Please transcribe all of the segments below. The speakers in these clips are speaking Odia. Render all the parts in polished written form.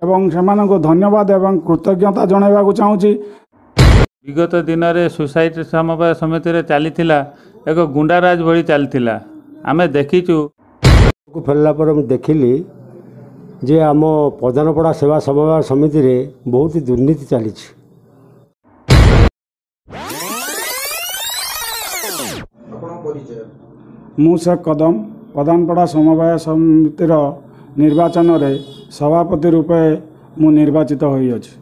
ଏବଂ ସେମାନଙ୍କୁ ଧନ୍ୟବାଦ ଏବଂ କୃତଜ୍ଞତା ଜଣାଇବାକୁ ଚାହୁଁଛି। ବିଗତ ଦିନରେ ସୋସାଇଟି ସମବାୟ ସମିତିରେ ଚାଲିଥିଲା, ଏକ ଗୁଣ୍ଡାରାଜ ଭଳି ଚାଲିଥିଲା, ଆମେ ଦେଖିଛୁ। ଫେରିଲା ପରେ ମୁଁ ଦେଖିଲି ଯେ ଆମ ପଦାନପଡ଼ା ସେବା ସମବାୟ ସମିତିରେ ବହୁତ ଦୁର୍ନୀତି ଚାଲିଛି। ମୁଁ ଶେଖ କଦମ, ପଦାନପଡ଼ା ସମବାୟ ସମିତିର ନିର୍ବାଚନରେ ସଭାପତି ରୂପେ ମୁଁ ନିର୍ବାଚିତ ହୋଇଅଛି।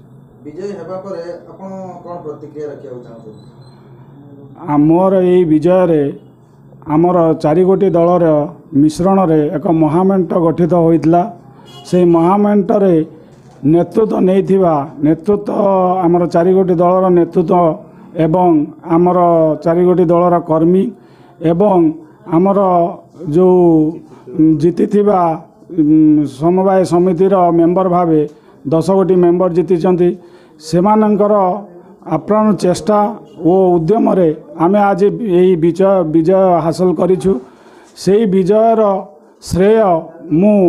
ବିଜୟୀ ହେବା ପରେ ଆପଣ କ'ଣ ପ୍ରତିକ୍ରିୟା ରଖିବାକୁ ଚାହୁଁଛନ୍ତି? ମୋର ଏଇ ବିଜୟରେ ଆମର ଚାରିଗୋଟି ଦଳର ମିଶ୍ରଣରେ ଏକ ମହାମେଣ୍ଟ ଗଠିତ ହୋଇଥିଲା। ସେଇ ମହାମେଣ୍ଟରେ ନେତୃତ୍ୱ ନେଇଥିବା ନେତୃତ୍ୱ, ଆମର ଚାରିଗୋଟି ଦଳର ନେତୃତ୍ୱ ଏବଂ ଆମର ଚାରିଗୋଟି ଦଳର କର୍ମୀ ଏବଂ ଆମର ଯେଉଁ ଜିତିଥିବା ସମବାୟ ସମିତିର ମେମ୍ବର ଭାବେ 10 ଗୋଟି ମେମ୍ବର ଜିତିଛନ୍ତି, ସେମାନଙ୍କର ଆପ୍ରାଣ ଚେଷ୍ଟା ଓ ଉଦ୍ୟମରେ ଆମେ ଆଜି ଏହି ବିଜୟ ହାସଲ କରିଛୁ। ସେଇ ବିଜୟର ଶ୍ରେୟ ମୁଁ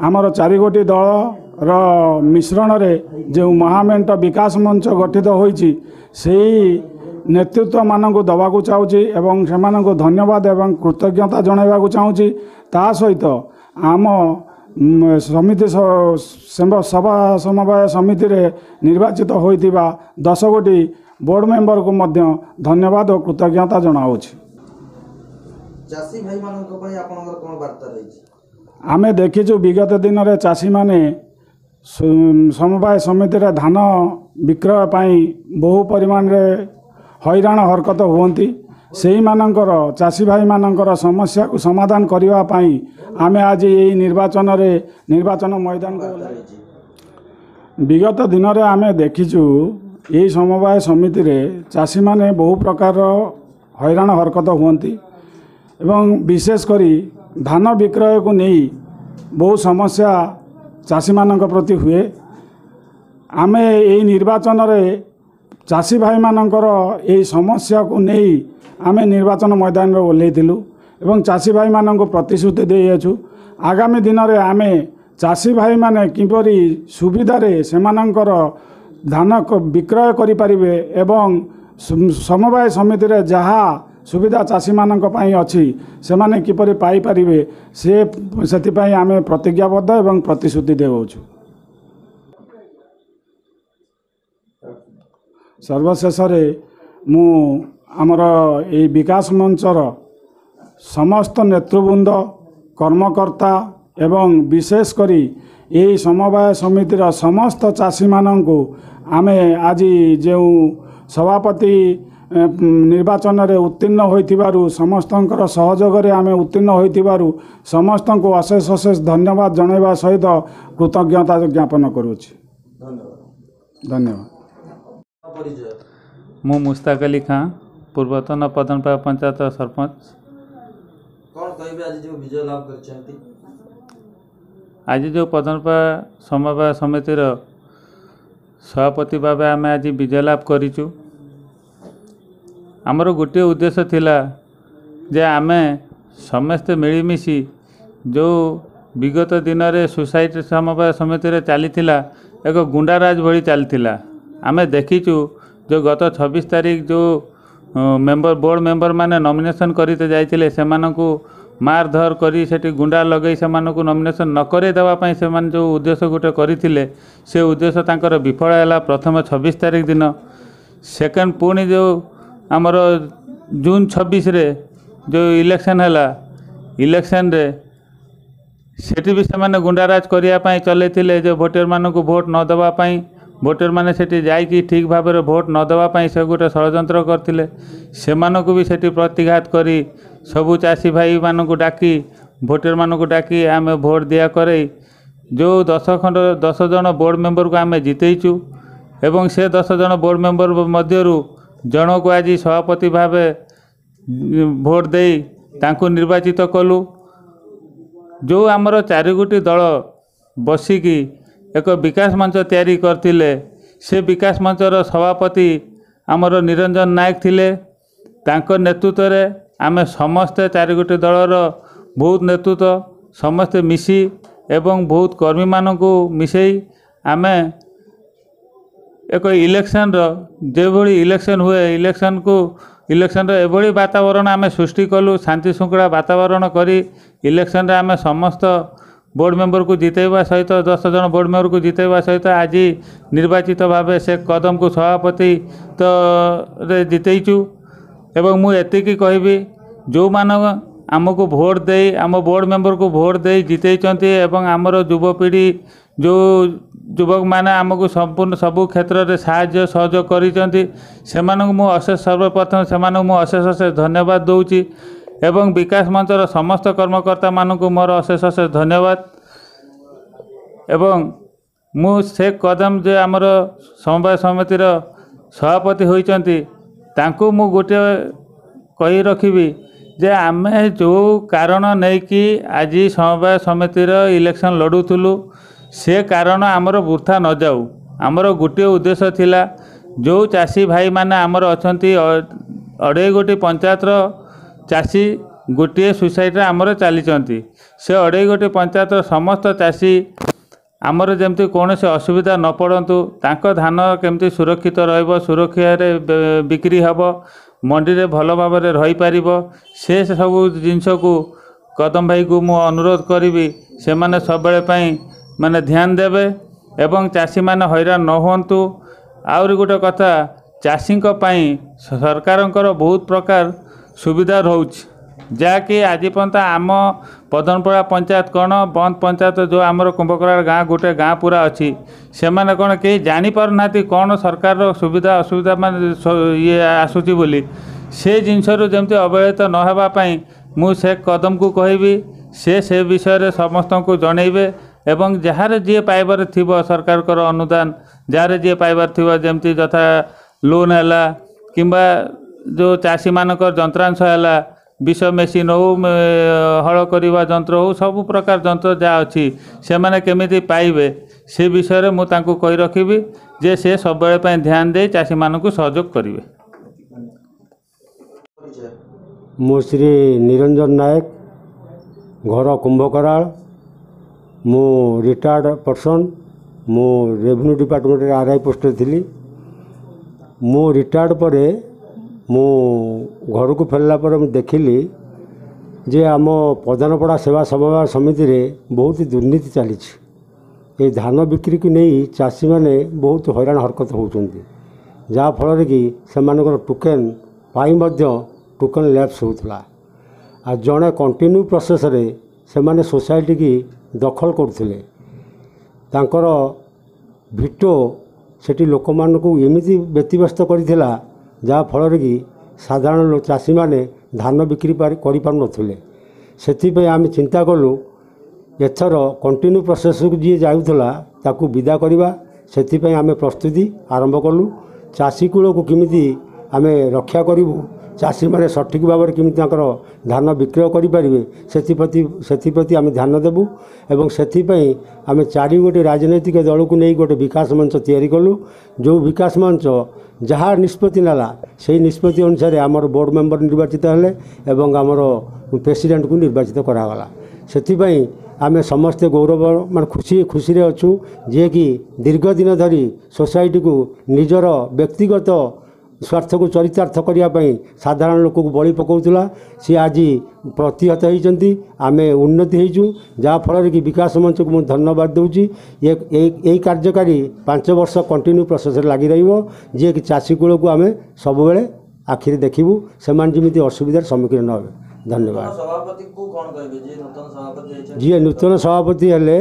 ଆମର ଚାରିଗୋଟି ଦଳର ମିଶ୍ରଣରେ ଯେଉଁ ମହାମେଣ୍ଟ ବିକାଶ ମଞ୍ଚ ଗଠିତ ହୋଇଛି, ସେଇ ନେତୃତ୍ୱମାନଙ୍କୁ ଦେବାକୁ ଚାହୁଁଛି ଏବଂ ସେମାନଙ୍କୁ ଧନ୍ୟବାଦ ଏବଂ କୃତଜ୍ଞତା ଜଣାଇବାକୁ ଚାହୁଁଛି। ତା ସହିତ ଆମ ସମିତି ସଭା ସମବାୟ ସମିତିରେ ନିର୍ବାଚିତ ହୋଇଥିବା 10 ଗୋଟି ବୋର୍ଡ଼ ମେମ୍ବରକୁ ମଧ୍ୟ ଧନ୍ୟବାଦ ଓ କୃତଜ୍ଞତା ଜଣାଉଛି। ଚାଷୀ ଭାଇମାନଙ୍କ ପାଇଁ ଆପଣଙ୍କର କ'ଣ ବାର୍ତ୍ତା ରହିଛି? ଆମେ ଦେଖିଛୁ ବିଗତ ଦିନରେ ଚାଷୀମାନେ ସମବାୟ ସମିତିରେ ଧାନ ବିକ୍ରୟ ପାଇଁ ବହୁ ପରିମାଣରେ ହଇରାଣ ହରକତ ହୁଅନ୍ତି। ସେଇମାନଙ୍କର, ଚାଷୀ ଭାଇମାନଙ୍କର ସମସ୍ୟାକୁ ସମାଧାନ କରିବା ପାଇଁ ଆମେ ଆଜି ଏହି ନିର୍ବାଚନରେ ନିର୍ବାଚନ ମଇଦାନକୁ। ବିଗତ ଦିନରେ ଆମେ ଦେଖିଛୁ ଏହି ସମବାୟ ସମିତିରେ ଚାଷୀମାନେ ବହୁ ପ୍ରକାରର ହଇରାଣ ହରକତ ହୁଅନ୍ତି ଏବଂ ବିଶେଷ କରି ଧାନ ବିକ୍ରୟକୁ ନେଇ ବହୁ ସମସ୍ୟା ଚାଷୀମାନଙ୍କ ପ୍ରତି ହୁଏ। ଆମେ ଏହି ନିର୍ବାଚନରେ ଚାଷୀ ଭାଇମାନଙ୍କର ଏହି ସମସ୍ୟାକୁ ନେଇ ଆମେ ନିର୍ବାଚନ ମଇଦାନରେ ଓହ୍ଲେଇଥିଲୁ ଏବଂ ଚାଷୀ ଭାଇମାନଙ୍କୁ ପ୍ରତିଶ୍ରୁତି ଦେଇଅଛୁ, ଆଗାମୀ ଦିନରେ ଆମେ ଚାଷୀ ଭାଇମାନେ କିପରି ସୁବିଧାରେ ସେମାନଙ୍କର ଧାନ ବିକ୍ରୟ କରିପାରିବେ ଏବଂ ସମବାୟ ସମିତିରେ ଯାହା ସୁବିଧା ଚାଷୀମାନଙ୍କ ପାଇଁ ଅଛି ସେମାନେ କିପରି ପାଇପାରିବେ, ସେ ସେଥିପାଇଁ ଆମେ ପ୍ରତିଜ୍ଞାବଦ୍ଧ ଏବଂ ପ୍ରତିଶ୍ରୁତି ଦେଉଛୁ। ସର୍ବଶେଷରେ ମୁଁ ଆମର ଏଇ ବିକାଶ ମଞ୍ଚର ସମସ୍ତ ନେତୃବୃନ୍ଦ, କର୍ମକର୍ତ୍ତା ଏବଂ ବିଶେଷ କରି ଏହି ସମବାୟ ସମିତିର ସମସ୍ତ ଚାଷୀମାନଙ୍କୁ ଆମେ ଆଜି ଯେଉଁ ସଭାପତି ନିର୍ବାଚନରେ ଉତ୍ତୀର୍ଣ୍ଣ ହୋଇଥିବାରୁ, ସମସ୍ତଙ୍କର ସହଯୋଗରେ ଆମେ ଉତ୍ତୀର୍ଣ୍ଣ ହୋଇଥିବାରୁ ସମସ୍ତଙ୍କୁ ଅଶେଷ ଅଶେଷ ଧନ୍ୟବାଦ ଜଣାଇବା ସହିତ କୃତଜ୍ଞତା ଜ୍ଞାପନ କରୁଛି। ଧନ୍ୟବାଦ। ମୁଁ ମୁସ୍ତାକ ଅଲି ଖାଁ, ପୂର୍ବତନ ପଦନପଡ଼ା ପଞ୍ଚାୟତ ସରପଞ୍ଚ। କ'ଣ କହିବେ ଆଜି ଯେଉଁ ବିଜୟ ଲାଭ କରିଛନ୍ତି? ଆଜି ଯେଉଁ ପଦନପଡ଼ା ସମବାୟ ସମିତିର ସଭାପତି ଭାବେ ଆମେ ଆଜି ବିଜୟ ଲାଭ କରିଛୁ, ଆମର ଗୋଟିଏ ଉଦ୍ଦେଶ୍ୟ ଥିଲା ଯେ ଆମେ ସମସ୍ତେ ମିଳିମିଶି ଯେଉଁ ବିଗତ ଦିନରେ ସୋସାଇଟି ସମବାୟ ସମିତିରେ ଚାଲିଥିଲା, ଏକ ଗୁଣ୍ଡାରାଜ ଭଳି ଚାଲିଥିଲା, ଆମେ ଦେଖିଛୁ। ଯେଉଁ ଗତ 26 ତାରିଖ ଯେଉଁ ମେମ୍ବର, ବୋର୍ଡ଼ ମେମ୍ବରମାନେ ନମିନେସନ୍ କରିତେ ଯାଇଥିଲେ, ସେମାନଙ୍କୁ ମାରଧର କରି ସେଠି ଗୁଣ୍ଡା ଲଗାଇ ସେମାନଙ୍କୁ ନମିନେସନ୍ ନ କରେଇ ଦେବା ପାଇଁ ସେମାନେ ଯେଉଁ ଉଦ୍ଦେଶ୍ୟ ଗୋଟେ କରିଥିଲେ, ସେ ଉଦ୍ଦେଶ୍ୟ ତାଙ୍କର ବିଫଳ ହେଲା ପ୍ରଥମେ 26 ତାରିଖ ଦିନ। ସେକେଣ୍ଡ ପୁଣି ଯେଉଁ ଆମର ଜୁନ୍ 26ରେ ଯେଉଁ ଇଲେକ୍ସନ୍ ହେଲା, ଇଲେକ୍ସନ୍ରେ ସେଠି ବି ସେମାନେ ଗୁଣ୍ଡାରାଜ କରିବା ପାଇଁ ଚଲେଇଥିଲେ ଯେ ଭୋଟରମାନଙ୍କୁ ଭୋଟ ନ ଦେବା ପାଇଁ, ଭୋଟରମାନେ ସେଠି ଯାଇକି ଠିକ୍ ଭାବରେ ଭୋଟ ନ ଦେବା ପାଇଁ ସେ ଗୋଟେ ଷଡ଼ଯନ୍ତ୍ର କରିଥିଲେ। ସେମାନଙ୍କୁ ବି ସେଠି ପ୍ରତିଘାତ କରି ସବୁ ଚାଷୀ ଭାଇମାନଙ୍କୁ ଡାକି, ଭୋଟରମାନଙ୍କୁ ଡାକି ଆମେ ଭୋଟ ଦିଆ କରେଇ ଯେଉଁ 10 ଖଣ୍ଡ 10 ଜଣ ବୋର୍ଡ଼ ମେମ୍ବରକୁ ଆମେ ଜିତେଇଛୁ ଏବଂ ସେ 10 ଜଣ ବୋର୍ଡ଼ ମେମ୍ବର ମଧ୍ୟରୁ ଜଣକୁ ଆଜି ସଭାପତି ଭାବେ ଭୋଟ ଦେଇ ତାଙ୍କୁ ନିର୍ବାଚିତ କଲୁ। ଯେଉଁ ଆମର ଚାରିଗୋଟି ଦଳ ବସିକି ଏକ ବିକାଶ ମଞ୍ଚ ତିଆରି କରିଥିଲେ, ସେ ବିକାଶ ମଞ୍ଚର ସଭାପତି ଆମର ନିରଞ୍ଜନ ନାୟକ ଥିଲେ। ତାଙ୍କ ନେତୃତ୍ୱରେ ଆମେ ସମସ୍ତେ ଚାରିଗୋଟି ଦଳର ବହୁତ ନେତୃତ୍ୱ ସମସ୍ତେ ମିଶି ଏବଂ ବହୁତ କର୍ମୀମାନଙ୍କୁ ମିଶାଇ ଆମେ ଏକ ଇଲେକ୍ସନ୍ର ଯେଭଳି ଇଲେକ୍ସନ୍ ହୁଏ, ଇଲେକ୍ସନ୍ର ଏଭଳି ବାତାବରଣ ଆମେ ସୃଷ୍ଟି କଲୁ, ଶାନ୍ତି ଶୃଙ୍ଖଳା ବାତାବରଣ କରି ଇଲେକ୍ସନ୍ରେ ଆମେ ସମସ୍ତ ବୋର୍ଡ଼ ମେମ୍ବରକୁ ଜିତେଇବା ସହିତ 10 ଜଣ ବୋର୍ଡ଼ ମେମ୍ବରକୁ ଜିତେଇବା ସହିତ ଆଜି ନିର୍ବାଚିତ ଭାବେ ସେ କଦମକୁ ସଭାପତି ରେ ଜିତେଇଛୁ। ଏବଂ ମୁଁ ଏତିକି କହିବି, ଯେଉଁମାନେ ଆମକୁ ଭୋଟ ଦେଇ ଆମ ବୋର୍ଡ଼ ମେମ୍ବରକୁ ଭୋଟ ଦେଇ ଜିତେଇଛନ୍ତି ଏବଂ ଆମର ଯୁବପିଢ଼ି ଯେଉଁ ଯୁବକମାନେ ଆମକୁ ସମ୍ପୂର୍ଣ୍ଣ ସବୁ କ୍ଷେତ୍ରରେ ସାହାଯ୍ୟ ସହଯୋଗ କରିଛନ୍ତି, ସେମାନଙ୍କୁ ମୁଁ ଅଶେଷ ସର୍ବପ୍ରଥମେ ସେମାନଙ୍କୁ ମୁଁ ଅଶେଷ ଅଶେଷ ଧନ୍ୟବାଦ ଦେଉଛି ଏବଂ ବିକାଶ ମଞ୍ଚର ସମସ୍ତ କର୍ମକର୍ତ୍ତାମାନଙ୍କୁ ମୋର ଅଶେଷ ଅଶେଷ ଧନ୍ୟବାଦ। ଏବଂ ମୁଁ ସେ କଦମ ଯେ ଆମର ସମବାୟ ସମିତିର ସଭାପତି ହୋଇଛନ୍ତି, ତାଙ୍କୁ ମୁଁ ଗୋଟିଏ କହି ରଖିବି ଯେ ଆମେ ଯେଉଁ କାରଣ ନେଇକି ଆଜି ସମବାୟ ସମିତିର ଇଲେକ୍ସନ୍ ଲଢ଼ୁଥିଲୁ, ସେ କାରଣ ଆମର ବୃଥା ନଯାଉ। ଆମର ଗୋଟିଏ ଉଦ୍ଦେଶ୍ୟ ଥିଲା, ଯେଉଁ ଚାଷୀ ଭାଇମାନେ ଆମର ଅଛନ୍ତି, 2.5 ଗୋଟି ପଞ୍ଚାୟତର ଚାଷୀ ଗୋଟିଏ ସୋସାଇଟିରେ ଆମର ଚାଲିଛନ୍ତି, ସେ 2.5 ଗୋଟି ପଞ୍ଚାୟତର ସମସ୍ତ ଚାଷୀ ଆମର ଯେମିତି କୌଣସି ଅସୁବିଧା ନ ପଡ଼ନ୍ତୁ, ତାଙ୍କ ଧାନ କେମିତି ସୁରକ୍ଷିତ ରହିବ, ସୁରକ୍ଷାରେ ବିକ୍ରି ହେବ, ମଣ୍ଡିରେ ଭଲ ଭାବରେ ରହିପାରିବ, ସେ ସବୁ ଜିନିଷକୁ କଦମ ଭାଇକୁ ମୁଁ ଅନୁରୋଧ କରିବି ସେମାନେ ସବୁବେଳେ ପାଇଁ ମାନେ ଧ୍ୟାନ ଦେବେ ଏବଂ ଚାଷୀମାନେ ହଇରାଣ ନ ହୁଅନ୍ତୁ। ଆହୁରି ଗୋଟେ କଥା, ଚାଷୀଙ୍କ ପାଇଁ ସରକାରଙ୍କର ବହୁତ ପ୍ରକାର ସୁବିଧା ରହୁଛି, ଯାହାକି ଆଜି ପର୍ଯ୍ୟନ୍ତ ଆମ ପଦନପଡ଼ା ପଞ୍ଚାୟତ କ'ଣ ବନ୍ଦ ପଞ୍ଚାୟତ ଯେଉଁ ଆମର କୁମ୍ଭକରାଳ ଗାଁ ଗୋଟେ ଗାଁ ପୁରା ଅଛି, ସେମାନେ କ'ଣ କେହି ଜାଣିପାରୁନାହାନ୍ତି କ'ଣ ସରକାରର ସୁବିଧା ଅସୁବିଧା ମାନେ ଇଏ ଆସୁଛି ବୋଲି। ସେ ଜିନିଷରୁ ଯେମିତି ଅବହେଳିତ ନ ହେବା ପାଇଁ ମୁଁ ସେ କଦମକୁ କହିବି, ସେ ସେ ବିଷୟରେ ସମସ୍ତଙ୍କୁ ଜଣେଇବେ ଏବଂ ଯାହାର ଯିଏ ପାଇବାର ଥିବ ସରକାରଙ୍କର ଅନୁଦାନ, ଯାହାର ଯିଏ ପାଇବାର ଥିବ ଯେମିତି ଯଥା ଲୋନ୍ ହେଲା କିମ୍ବା ଯେଉଁ ଚାଷୀମାନଙ୍କର ଯନ୍ତ୍ରାଂଶ ହେଲା, ବିଷ ମେସିନ୍ ହେଉ, ହଳ କରିବା ଯନ୍ତ୍ର ହେଉ, ସବୁ ପ୍ରକାର ଯନ୍ତ୍ର ଯାହା ଅଛି ସେମାନେ କେମିତି ପାଇବେ ସେ ବିଷୟରେ ମୁଁ ତାଙ୍କୁ କହି ରଖିବି ଯେ ସେ ସବୁବେଳେ ପାଇଁ ଧ୍ୟାନ ଦେଇ ଚାଷୀମାନଙ୍କୁ ସହଯୋଗ କରିବେ। ମୁଁ ଶ୍ରୀ ନିରଞ୍ଜନ ନାୟକ, ଘର କୁମ୍ଭକରାଳ। ମୁଁ ରିଟାୟାର୍ଡ଼ ପର୍ସନ୍। ମୁଁ ରେଭିନ୍ୟୁ ଡିପାର୍ଟମେଣ୍ଟରେ ଆର୍ I ପୋଷ୍ଟରେ ଥିଲି। ମୁଁ ରିଟାୟାର୍ଡ଼ ପରେ ମୁଁ ଘରକୁ ଫେରିଲା ପରେ ମୁଁ ଦେଖିଲି ଯେ ଆମ ପଦନପଡ଼ା ସେବା ସମବାୟ ସମିତିରେ ବହୁତ ଦୁର୍ନୀତି ଚାଲିଛି। ଏ ଧାନ ବିକ୍ରିକୁ ନେଇ ଚାଷୀମାନେ ବହୁତ ହଇରାଣ ହରକତ ହେଉଛନ୍ତି, ଯାହାଫଳରେ କି ସେମାନଙ୍କର ଟୋକେନ୍ ପାଇଁ ମଧ୍ୟ ଟୋକେନ୍ ଲ୍ୟାପ୍ସ ହେଉଥିଲା। ଆଉ ଜଣେ କଣ୍ଟିନ୍ୟୁ ପ୍ରୋସେସ୍ରେ ସେମାନେ ସୋସାଇଟିକି ଦଖଲ କରୁଥିଲେ। ତାଙ୍କର ଭିଟୋ ସେଠି ଲୋକମାନଙ୍କୁ ଏମିତି ବ୍ୟତିବ୍ୟସ୍ତ କରିଥିଲା, ଯାହାଫଳରେ କି ସାଧାରଣ ଚାଷୀମାନେ ଧାନ ବିକ୍ରି କରିପାରୁନଥିଲେ। ସେଥିପାଇଁ ଆମେ ଚିନ୍ତା କଲୁ ଏଥର କଣ୍ଟିନ୍ୟୁ ପ୍ରୋସେସ୍କୁ ଯିଏ ଯାଉଥିଲା ତାକୁ ବିଦା କରିବା। ସେଥିପାଇଁ ଆମେ ପ୍ରସ୍ତୁତି ଆରମ୍ଭ କଲୁ। ଚାଷୀ କୂଳକୁ କେମିତି ଆମେ ରକ୍ଷା କରିବୁ, ଚାଷୀମାନେ ସଠିକ୍ ଭାବରେ କେମିତି ତାଙ୍କର ଧାନ ବିକ୍ରୟ କରିପାରିବେ, ସେଥିପ୍ରତି ଆମେ ଧ୍ୟାନ ଦେବୁ ଏବଂ ସେଥିପାଇଁ ଆମେ 4 ଗୋଟି ରାଜନୈତିକ ଦଳକୁ ନେଇ ଗୋଟେ ବିକାଶ ମଞ୍ଚ ତିଆରି କଲୁ। ଯେଉଁ ବିକାଶ ମଞ୍ଚ ଯାହା ନିଷ୍ପତ୍ତି ନେଲା, ସେଇ ନିଷ୍ପତ୍ତି ଅନୁସାରେ ଆମର ବୋର୍ଡ଼ ମେମ୍ବର ନିର୍ବାଚିତ ହେଲେ ଏବଂ ଆମର ପ୍ରେସିଡେଣ୍ଟକୁ ନିର୍ବାଚିତ କରାଗଲା। ସେଥିପାଇଁ ଆମେ ସମସ୍ତେ ଗୌରବ ମାନେ ଖୁସି ଖୁସିରେ ଅଛୁ, ଯିଏକି ଦୀର୍ଘ ଦିନ ଧରି ସୋସାଇଟିକୁ ନିଜର ବ୍ୟକ୍ତିଗତ ସ୍ୱାର୍ଥକୁ ଚରିତାର୍ଥ କରିବା ପାଇଁ ସାଧାରଣ ଲୋକକୁ ବଳି ପକାଉଥିଲା, ସିଏ ଆଜି ପ୍ରତିହତ ହେଇଛନ୍ତି। ଆମେ ଉନ୍ନତି ହେଇଛୁ, ଯାହାଫଳରେ କି ବିକାଶ ମଞ୍ଚକୁ ମୁଁ ଧନ୍ୟବାଦ ଦେଉଛି। ଏଇ କାର୍ଯ୍ୟକାରୀ 5 ବର୍ଷ କଣ୍ଟିନ୍ୟୁ ପ୍ରୋସେସ୍ରେ ଲାଗି ରହିବ, ଯିଏକି ଚାଷୀ କୂଳକୁ ଆମେ ସବୁବେଳେ ଆଖିରେ ଦେଖିବୁ, ସେମାନେ ଯେମିତି ଅସୁବିଧାର ସମ୍ମୁଖୀନ ନ ହେବେ। ଧନ୍ୟବାଦ। ଯିଏ ନୂତନ ସଭାପତି ହେଲେ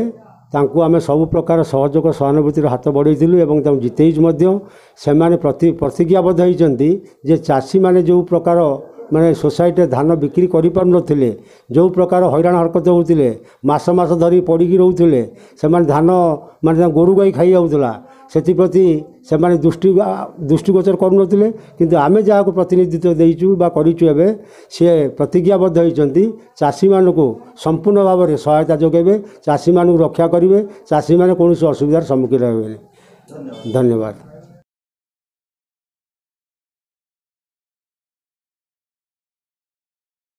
ତାଙ୍କୁ ଆମେ ସବୁ ପ୍ରକାର ସହଯୋଗ ସହାନୁଭୂତିର ହାତ ବଢ଼େଇଥିଲୁ ଏବଂ ତାଙ୍କୁ ଜିତେଇଛୁ ମଧ୍ୟ। ସେମାନେ ପ୍ରତିଜ୍ଞାବଦ୍ଧ ହେଇଛନ୍ତି ଯେ ଚାଷୀମାନେ ଯେଉଁ ପ୍ରକାର ମାନେ ସୋସାଇଟିରେ ଧାନ ବିକ୍ରି କରିପାରୁନଥିଲେ, ଯେଉଁ ପ୍ରକାର ହଇରାଣ ହରକତ ହେଉଥିଲେ, ମାସ ମାସ ଧରି ପଡ଼ିକି ରହୁଥିଲେ, ସେମାନେ ଧାନ ମାନେ ତାଙ୍କ ଗୋରୁ ଗାଈ ଖାଇଯାଉଥିଲା, ସେଥିପ୍ରତି ସେମାନେ ଦୃଷ୍ଟିଗୋଚର କରୁନଥିଲେ। କିନ୍ତୁ ଆମେ ଯାହାକୁ ପ୍ରତିନିଧିତ୍ୱ ଦେଇଛୁ ବା କରିଛୁ, ଏବେ ସିଏ ପ୍ରତିଜ୍ଞାବଦ୍ଧ ହୋଇଛନ୍ତି ଚାଷୀମାନଙ୍କୁ ସମ୍ପୂର୍ଣ୍ଣ ଭାବରେ ସହାୟତା ଯୋଗାଇବେ, ଚାଷୀମାନଙ୍କୁ ରକ୍ଷା କରିବେ, ଚାଷୀମାନେ କୌଣସି ଅସୁବିଧାର ସମ୍ମୁଖୀନ ହେବେନି। ଧନ୍ୟବାଦ।